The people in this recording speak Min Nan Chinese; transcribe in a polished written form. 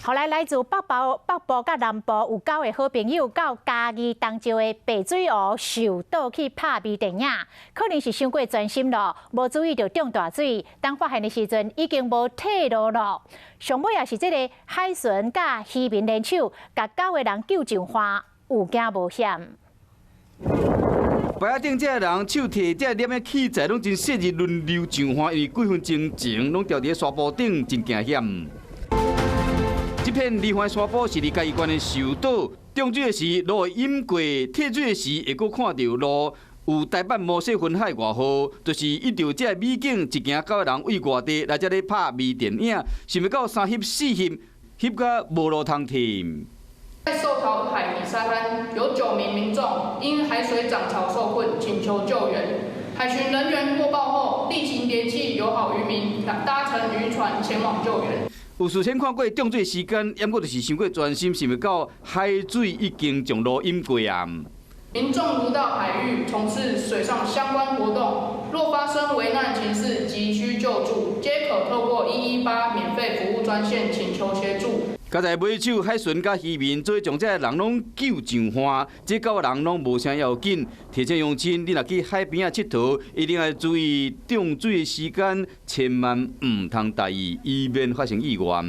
後來來自北部、北部佮南部有九个好朋友到嘉義東石的白水湖壽島去拍微電影，可能是傷過專心囉，無注意著中大水。當發現的時陣，已經無退路囉。上尾也是這个海巡佮漁民聯手，共九个人救上岸，有驚無險。排仔頂這个人手提這粒的器材，攏真細膩輪流上岸，因為幾分鐘前攏牢佇咧沙坡頂，真驚險。這片離岸沙坡是佇嘉義縣的壽島，漲水的時路會淹過，退水的時會閣看著路。有台版摩西分海外號，就是依著這个美景，一行九个人對外地來這咧拍微電影，想袂到三翕四翕，翕甲無路通退。在壽桃海底沙灘，有9名民眾因海水漲潮受困，請求救援。海巡人員獲報後，立即聯繫友好漁民，搭乘漁船前往救援。有事先看過漲水時間，毋過就是傷過專心，想袂到海水已經將路淹過啊！民眾如到海域從事水上相關活動，若發生危難情勢急需救助，皆可透過118免費服務專線請求協助。剛才尾手海巡佮漁民做伙將這个人攏救上岸，這九个人攏無啥要緊。提醒鄉親，你若去海邊仔𨑨迌，一定愛注意漲水的時間，千萬毋通大意，以免發生意外。